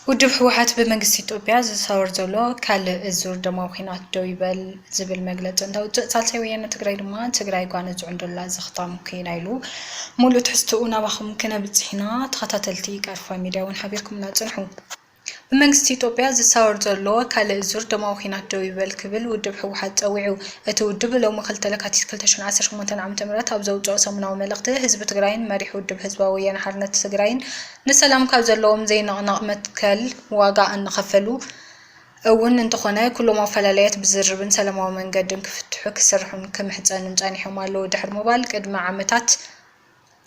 ውድብ ህወሓት ብመንግስቲ ኢትዮጵያ ዝሳወር ዘሎ ካልእ ዙር ደማዊ ኲናት ደው ይበል ዝብል መግለፂ እንተውፅእ፣ ሳልሳይ ወያነ ትግራይ ድማ ትግራይ ጓነ ዝዕንዱላ ዘኽታም ኲና ኢሉ። ሙሉእ ትሕዝትኡ ናባኹም ክነብፅሕ ኢና። ተኸታተልቲ ቀርፋ ሚድያ እውን ሓቢርኩምና ፅንሑ። ብመንግስቲ ኢትዮጵያ ዝሳወር ዘሎ ካልእ ዙር ደማዊ ኲናት ደው ይበል ክብል ውድብ ህወሓት ፀዊዑ። እቲ ውድብ ሎሚ ክልተ ለካቲት ክልተ ሽሕን ዓሰርተ ሸሞንተን ዓመተ ምህረት ኣብ ዘውፅኦ ሰሙናዊ መልእኽቲ፣ ህዝቢ ትግራይን መሪሕ ውድብ ህዝባዊ ወያነ ሓርነት ትግራይን ንሰላም ካብ ዘለዎም ዘይንቕነቕ መትከል ዋጋ እናኸፈሉ እውን እንተኾነ፣ ኩሎም ኣፈላላያት ብዝርርብን ሰላማዊ መንገድን ክፍትሑ ክሰርሑን ክምሕጸኑን ጸኒሖም ኣለዉ ድሕሪ ምባል፣ ቅድሚ ዓመታት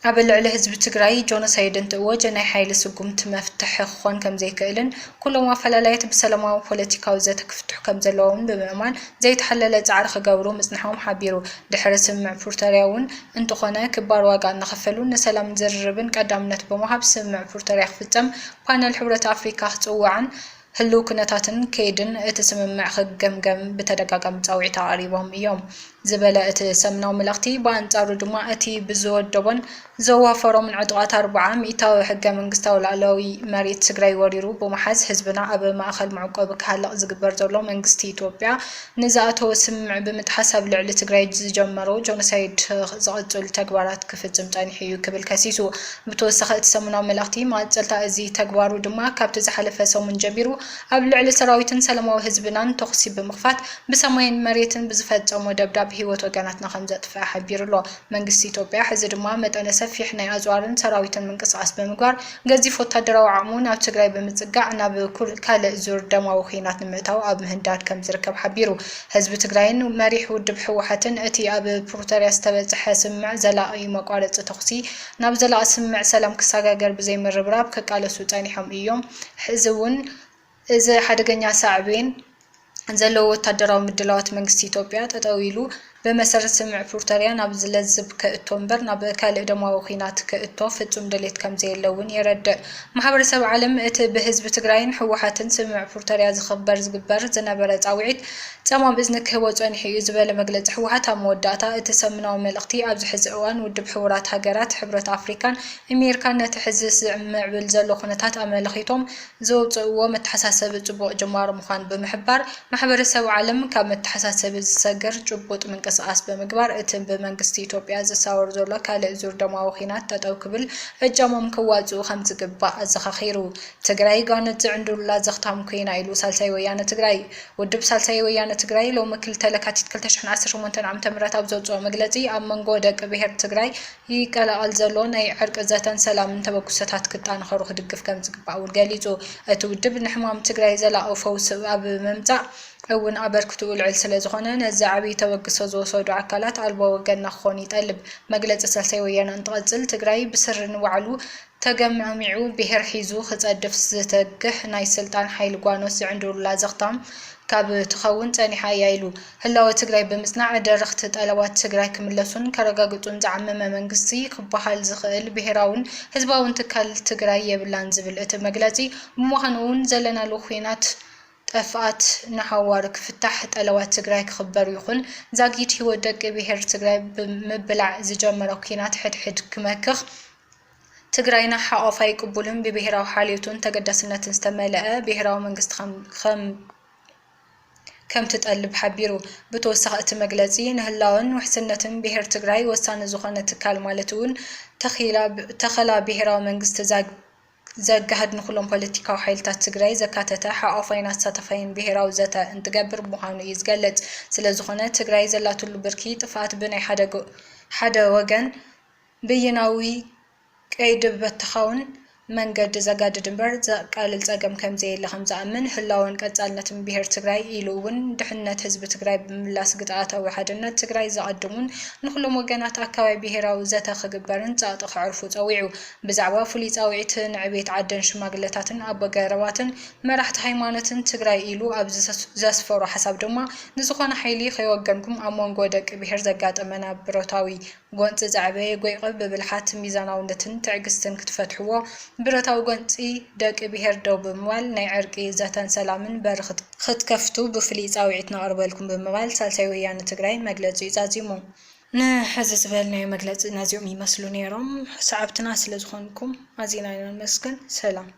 ኣብ ልዕሊ ህዝቢ ትግራይ ጆኖሳይድ እንትእወጅ ናይ ሓይሊ ስጉምቲ መፍትሒ ክኾን ከምዘይክእልን ኩሎም ኣፈላላያት ብሰላማዊ ፖለቲካዊ ዘተ ክፍትሑ ከምዘለዎምን ብምእማን፣ ዘይተሓለለ ጻዕሪ ክገብሩ ምጽንሖም ሓቢሩ። ድሕሪ ስምምዕ ፕሪቶርያ እውን እንተኾነ፣ ክባር ዋጋ እናኸፈሉ ንሰላምን ዝርርብን ቀዳምነት ብምሃብ ስምምዕ ፕሪቶርያ ክፍጸም ፓነል ሕብረት ኣፍሪካ ክጽውዓን ህልው ኩነታትን ከይድን እቲ ስምምዕ ክገምገም ብተደጋጋሚ ጻውዒት ኣቕሪቦም እዮም ዝበለ እቲ ሰሙናዊ መልእኽቲ፣ ብኣንጻሩ ድማ እቲ ብዝወደቦን ዘዋፈሮምን ዕጡቓት ኣርብዓ ሚእታዊ ሕገ መንግስታዊ ላዕለዋይ መሬት ትግራይ ወሪሩ ብምሓዝ ህዝብና ኣብ ማእኸል መዕቆቢ ክሃልቕ ዝግበር ዘሎ መንግስቲ ኢትዮጵያ ንዝኣተዎ ስምምዕ ብምጥሓስ ኣብ ልዕሊ ትግራይ ዝጀመሮ ጆኖሳይድ ዝቕጽሉ ተግባራት ክፍጽም ጸኒሑ እዩ ክብል ከሲሱ። ብተወሳኺ እቲ ሰሙናዊ መልእኽቲ፣ መቐጸልታ እዚ ተግባሩ ድማ ካብቲ ዝሓለፈ ሰሙን ጀሚሩ ኣብ ልዕሊ ሰራዊትን ሰላማዊ ህዝብናን ተኹሲ ብምኽፋት ብሰማይን መሬትን ብዝፈጸሞ ደብዳብ ህይወት ወገናትና ከም ዘጥፍአ ሓቢሩ ኣሎ። መንግስቲ ኢትዮጵያ ሕዚ ድማ መጠነ ሰፊሕ ናይ ኣጽዋርን ሰራዊትን ምንቅስቓስ ብምግባር፣ ገዚፍ ወታደራዊ ዓቕሙ ናብ ትግራይ ብምጽጋዕ፣ ናብ ኩል-፣ ካልእ ዙር ደማዊ ኲናት ንምእታው ኣብ ምህንዳድ ከም ዝርከብ ሓቢሩ። ህዝቢ ትግራይን መሪሕ ውድብ ህወሓትን እቲ ኣብ ፕሪቶርያ ዝተበጽሐ ስምምዕ ዘላቒ መቋረጺ ተኹሲ ናብ ዘላቒ ስምምዕ ሰላም ክሰጋገር ብዘይምርብራብ ክቃለሱ ጸኒሖም እዮም። ሕዚ እውን እዚ ሓደገኛ ሳዕቤን ዘለዎ ወታደራዊ ምድላዋት መንግስቲ ኢትዮጵያ ጠጠው ኢሉ፣ ብመሰረት ስምምዕ ፕሪቶርያ ናብ ዝለዝብ ከእቶ እምበር ናብ ካልእ ደማዊ ኲናት ከእቶ ፍጹም ድሌት ከም ዘየለ እውን የረድእ። ማሕበረሰብ ዓለም እቲ ብህዝቢ ትግራይን ህወሓትን ስምምዕ ፕሪቶርያ ዝኽበር ዝግበር ዝነበረ ጻውዒት ጸማም እዝኒ ክህቦ ጸኒሑ እዩ ዝበለ መግለጺ ህወሓት ኣብ መወዳእታ እቲ ሰሙናዊ መልእኽቲ፣ ኣብዚ ሕዚ እዋን ውድብ ሕቡራት ሃገራት፣ ሕብረት ኣፍሪካን ኣሜሪካን ነቲ ሕዚ ዝምዕብል ዘሎ ኩነታት ኣመልኺቶም ዘውፅእዎ መተሓሳሰቢ ፅቡቕ ጅማሮ ምዃኑ ብምሕባር፣ ማሕበረሰብ ዓለም ካብ መተሓሳሰቢ ዝሰግር ጭቡጥ ምንቅስቓስ ብምግባር እቲ ብመንግስቲ ኢትዮጵያ ዝሳወር ዘሎ ካልእ ዙር ደማዊ ኲናት ጠጠው ክብል እጃሞም ክዋፅኡ ከም ዝግባእ ኣዘኻኺሩ። ትግራይ ጓነት ዝዕንድሩላ ዘኽታም ኲና ኢሉ ሳልሳይ ወያነ ትግራይ። ውድብ ሳልሳይ ወያነ ትግራይ ሎሚ ክልተ ለካቲት ክልተ ሽሕን ዓሰርተ ሸሞንተን ዓመተ ምህረት ኣብ ዘውፅኦ መግለፂ፣ ኣብ መንጎ ደቂ ብሄር ትግራይ ይቀላቐል ዘሎ ናይ ዕርቂ ዘተን ሰላምን ተበግሶታት ክጠናኸሩ ክድግፍ ከም ዝግባእ እውን ገሊጹ። እቲ ውድብ ንሕማም ትግራይ ዘላቒ ፈውሲ ኣብ ምምጻእ እውን ኣበርክትኡ ልዑል ስለ ዝኾነ፣ ነዚ ዓብዪ ተበግሶ ዝወሰዱ ኣካላት ኣልቦ ወገንና ክኾኑ ይጠልብ። መግለጺ ሳልሳይ ወያነ እንትቐጽል፣ ትግራይ ብስሪ ንባዕሉ ተገማሚዑ ብሄር ሒዙ ክጸድፍ ዝተግህ ናይ ስልጣን ሓይሊ ጓኖት ዝዕንድሩላ ዘኽታም ካብ ትኸውን ጸኒሓ እያ ኢሉ። ህላወ ትግራይ ብምጽናዕ ደረኽቲ ጠለባት ትግራይ ክምለሱን ከረጋግጹን ዝዓመመ መንግስቲ ክበሃል ዝኽእል ብሄራውን ህዝባውን ትካል ትግራይ የብላን ዝብል እቲ መግለጺ፣ ብምዃኑ እውን ዘለናሉ ኲናት ጠፍኣት ንሓዋሩ ክፍታሕ፣ ጠለባት ትግራይ ክኽበር ይኹን ዛጊት ህይወት ደቂ ብሄር ትግራይ ብምብላዕ ዝጀመረ ኲናት ሕድሕድ ክመክኽ፣ ትግራይና ሓቆፋይ ቅቡልን ብብሄራዊ ሓልዮትን ተገዳስነትን ዝተመልአ ብሄራዊ መንግስቲ ከም ከም ከም ትጠልብ ሓቢሩ። ብተወሳኺ እቲ መግለጺ፣ ንህላወን ውሕስነትን ብሄር ትግራይ ወሳኒ ዝኾነ ትካል ማለት እውን ተኺላ ተኸላ ብሄራዊ መንግስቲ ዛግ ዘጋህድ ንኹሎም ፖለቲካዊ ሓይልታት ትግራይ ዘካተተ ሓቋፋይን ኣሳታፋይን ብሄራዊ ዘተ እንትገብር ምዃኑ እዩ ዝገልጽ። ስለ ዝኾነ ትግራይ ዘላትሉ ብርኪ ጥፍኣት ብናይ ሓደ ጎ- ሓደ ወገን ብይናዊ ቀይዲ በተኻውን መንገዲ ዘጋድድ እምበር ዘቃልል ጸገም ከምዘየለ ከምዝኣምን፣ ህላወን ቀጻልነትን ብሄር ትግራይ ኢሉ እውን ድሕነት ህዝቢ ትግራይ ብምምላስ ግዝኣታዊ ሓድነት ትግራይ ዘቐድሙን ንኹሎም ወገናት ኣካባቢ ብሄራዊ ዘተ ክግበርን ጸቕጢ ከዕርፉ ጸዊዑ። ብዛዕባ ፍሉይ ጻውዒት ንዕቤት ዓደን ሽማግለታትን ኣቦ ገረባትን መራሕቲ ሃይማኖትን ትግራይ ኢሉ ኣብ ዝሰስ- ዘስፈሮ ሓሳብ ድማ፣ ንዝኾነ ሓይሊ ከይወገንኩም ኣብ መንጎ ደቂ ብሄር ዘጋጠመና ብረታዊ ጎንፂ ዘዕበየ ጎይቒ ብብልሓት፣ ሚዛናውነትን ትዕግስትን ክትፈትሕዎ፣ ብረታዊ ጎንፂ ደቂ ብሄር ደው ብምባል ናይ ዕርቂ ዘተን ሰላምን በሪ ክት- ክትከፍቱ ብፍሉይ ጻውዒት ነቕርበልኩም ብምባል ሳልሳይ ወያነ ትግራይ መግለጺኡ ዛዚሙ። ንሕዚ ዝበልናዮ መግለጺ ነዚኦም ይመስሉ ነይሮም። ሰዓብትና ስለ ዝኾንኩም ኣዚና ኢና ነመስግን። ሰላም።